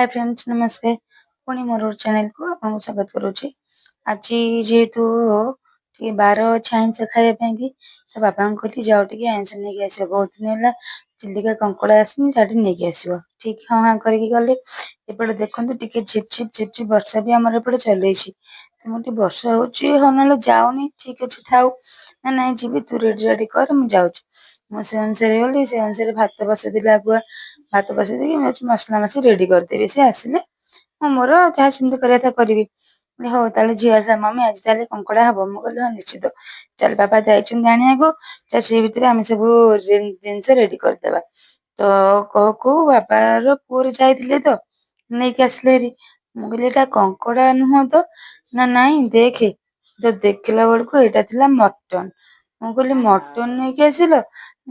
ହାଏ friends, ନମସ୍କାର। ପୁଣି ମୋର ଚ୍ୟାନେଲକୁ ଆପଣଙ୍କୁ ସ୍ୱାଗତ କରୁଛି। ଆଜି ଯେହେତୁ ଟିକେ ବାର ଅଛି ଆଇଁଷ ଖାଇବା ପାଇଁକି, ତ ବାବାଙ୍କୁ କହିଲି, ଯାଅ ଟିକେ ଆଇଁଷ ନେଇକି ଆସିବ। ବହୁତ ଦିନ ହେଲା ଚିଲିକା କଙ୍କଡ଼ା ଆସିନି, ସେଇଠି ନେଇକି ଆସିବ। ଠିକ ହଁ ହଁ କରିକି ଗଲେ। ଏପଟେ ଦେଖନ୍ତୁ, ଟିକେ ଝିପ୍ ଝିପ୍ ଝିପ୍ ଝିପ୍ ବର୍ଷା ବି ଆମର ଏପଟେ ଚଲେଇଛି। ତ ମୁଁ ଟିକେ ବର୍ଷା ହଉଛି, ହଉ ନହେଲେ ଯାଉନି, ଠିକ ଅଛି ଥାଉ। ନା, ନାଇଁ ଯିବି, ତୁ ରେଡି ରେଡି କର, ମୁଁ ଯାଉଛି। ମୁଁ ସେ ଅନୁସାରେ ଗଲି। ସେ ଅନୁସାରେ ଭାତ ବସେଇଦେଲି ଆଗୁଆ। ଭାତ ବସେଇ ଦେଇକି ମୁଁ ଯାଉଛି ମସଲା ମସଲି ରେଡି କରିଦେବି। ସେ ଆସିଲେ ମୁଁ ମୋର ଯାହା ସେମିତି କରିବା କଥା କରିବି। ହଉ ତାହେଲେ, ଝିଅ ଆସିଲା, ମମି, ଆଜି ତାହେଲେ କଙ୍କଡ଼ା ହବ? ମୁଁ କହିଲି, ହଁ, ନିଶ୍ଚିତ। ଚାଲ, ବାପା ଯାଇଛନ୍ତି ଆଣିବାକୁ ତ ସେଇ ଭିତରେ ଆମେ ସବୁ ଜିନିଷ ରେଡି କରିଦେବା। ତ କହୁ କହୁ ବାବାର ପୁଅର ଯାଇଥିଲେ ତ ନେଇକି ଆସିଲେ ହେରି। ମୁଁ କହିଲି, ଏଇଟା କଙ୍କଡ଼ା ନୁହଁ ତ? ନା, ନାଇଁ ଦେଖେ। ତ ଦେଖିଲା ବେଳକୁ ଏଇଟା ଥିଲା ମଟନ। ମୁଁ କହିଲି, ମଟନ ନେଇକି ଆସିଲ?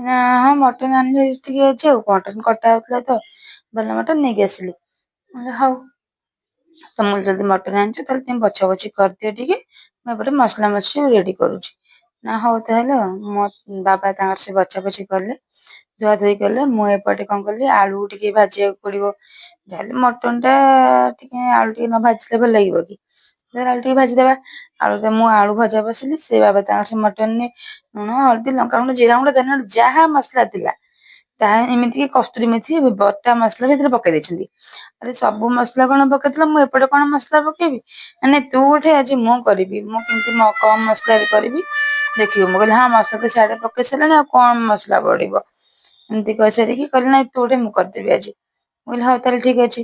ନା, ହଁ, ମଟନ ଆଣିଲି ଟିକେ ଅଛି। ଆଉ ମଟନ କଟା ହଉଥିଲା ତ ଭଲ ମଟନ ନେଇକି ଆସିଲି। ହଉ, ତ ମୁଁ ଯଦି ମଟନ ଆଣିଛ, ତାହେଲେ ତମେ ବଛା ବଛି କରିଦିଅ ଟିକେ, ମୁଁ ଏପଟେ ମସଲା ମସଲି ରେଡି କରୁଛି। ନା, ହଉ ତାହେଲେ। ମୋ ବାବା ତାଙ୍କର ସେ ବଛା ବଛି କଲେ, ଧୁଆ ଧୁଇ କଲେ। ମୁଁ ଏପଟେ କଣ କଲି, ଆଳୁ ଟିକେ ଭାଜିବାକୁ ପଡିବ। ଯାହେଲେ ମଟନ ଟା ଟିକେ ଆଳୁ ଟିକେ ନ ଭାଜିଲେ ଭଲ ଲାଗିବ କି? ଆଳୁ ଟିକେ ଭାଜିଦବା। ଆଳୁ ତ ମୁଁ ଆଳୁ ଭଜା ବସିଲି, ସେ ବାବା ତାଙ୍କର ସେ ମଟନରେ ଲୁଣ, ହଳଦୀ, ଲଙ୍କାଗୁଣ୍ଡ, ଜିରା ଗୁଣ୍ଡ, ଧନିଆ, ଯାହା ମସଲା ଥିଲା ତାହା, ଏମିତିକି କସ୍ତୁରୀ ମେଥି, ବଟା ମସଲା ବି ଏଥିରେ ପକେଇ ଦେଇଛନ୍ତି। ଆରେ, ସବୁ ମସଲା କଣ ପକେଇଥିଲ, ମୁଁ ଏପଟେ କଣ ମସଲା ପକେଇବି? ମାନେ ତୁ ଉଠେ, ଆଜି ମୁଁ କରିବି, ମୁଁ କେମିତି କମ ମସଲାରେ କରିବି ଦେଖିବୁ। ମୁଁ କହିଲି, ହଁ, ମସଲା ତ ସିଆଡେ ପକେଇ ସାରିଲାଣି, ଆଉ କଣ ମସଲା ପଡିବ? ଏମିତି କହିସାରିକି କହିଲେ, ନାଇଁ, ତୁ ଉଠେ, ମୁଁ କରିଦେବି ଆଜି। ମୁଁ କହିଲି, ହଉ ତାହେଲେ ଠିକ ଅଛି।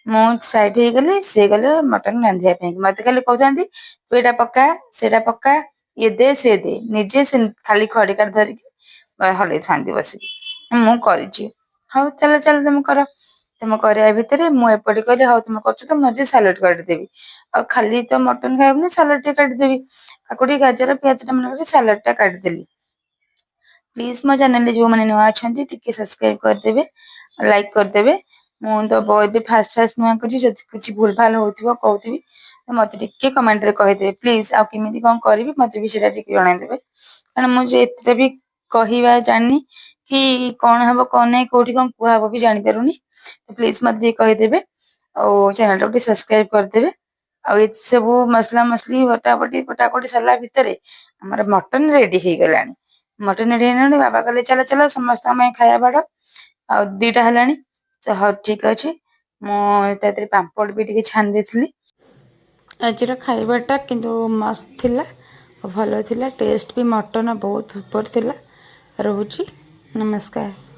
ମୁଁ ସାଇଡ ହେଇଗଲି, ସିଏ ଗଲେ ମଟନ ରାନ୍ଧିବା ପାଇଁ। ମତେ ଖାଲି କହୁଥାନ୍ତି, ତୁ ଏଇଟା ପକା, ସେଇଟା ପକା, ଇଏ ଦେ, ସେ ଦେ। ନିଜେ ସେ ଖାଲି ଖଡିକା ଧରିକି ହଲେଇଥାନ୍ତି ବସିକି, ମୁଁ କରିଛି। ହଉ ଚାଲ ଚାଲ, ତମେ କର। ତମେ କରିବା ଭିତରେ ମୁଁ ଏପଟେ କହିଲି, ହଉ ତମେ କରୁଛ ତ, ମୁଁ ଆଜି ସାଲାଡ କାଟିଦେବି। ଆଉ ଖାଲି ତ ମଟନ ଖାଇବୁନି, ସାଲାଡ ଟିକେ କାଟିଦେବି। କାକୁଡି, ଗାଜର, ପିଆଜ ଟା ମନେ କରି ସାଲାଡ ଟା କାଟିଦେଲି। ପ୍ଲିଜ, ମୋ ଚ୍ୟାନେଲରେ ଯୋଉମାନେ ନୂଆ ଅଛନ୍ତି, ଟିକେ ସବସ୍କ୍ରାଇବ କରିଦେବେ, ଲାଇକ୍ କରିଦେବେ। ମୁଁ ତ ଏବେ ଫାଷ୍ଟ ଫାଷ୍ଟ ନୂଆ କରିଛି। ଯଦି କିଛି ଭୁଲ ଭାଲ ହଉଥିବ, କହୁଥିବି, ତ ମତେ ଟିକେ କମେଣ୍ଟରେ କହିଦେବେ ପ୍ଲିଜ। ଆଉ କେମିତି କଣ କରିବି, ମତେ ବି ସେଇଟା ଟିକେ ଜଣେଇଦେବେ, କାରଣ ମୁଁ ଯେ ଏତେଟା ବି କହିବା ଜାଣିନି କି କଣ ହବ, କଣ ନାହିଁ, କୋଉଠି କଣ କୁହାହବ ବି ଜାଣିପାରୁନି। ତ ପ୍ଲିଜ ମତେ ଟିକେ କହିଦେବେ ଆଉ ଚ୍ୟାନେଲଟାକୁ ଟିକେ ସବସ୍କ୍ରାଇବ କରିଦେବେ। ଆଉ ଏତେ ସବୁ ମସଲା ମସଲି, ବଟା ବଟି, କଟାକଟି ସରିଲା ଭିତରେ ଆମର ମଟନ ରେଡି ହେଇଗଲାଣି। ମଟନ ରେଡି ହେଇଗଲାଣି। ବାବା କହିଲେ, ଚାଲ ଚାଲ, ସମସ୍ତଙ୍କ ପାଇଁ ଖାଇବା ବାଢ, ଆଉ 2ଟା ହେଲାଣି। ତ ହଉ, ଠିକ ଅଛି। ମୁଁ ତା ଦେହରେ ପାମ୍ପଡ଼ ବି ଟିକେ ଛାଣି ଦେଇଥିଲି। ଆଜିର ଖାଇବାଟା କିନ୍ତୁ ମସ୍ତ ଥିଲା, ଭଲ ଥିଲା, ଟେଷ୍ଟ ବି ମଟନ ବହୁତ ଉପରେ ଥିଲା। ରହୁଛି, ନମସ୍କାର।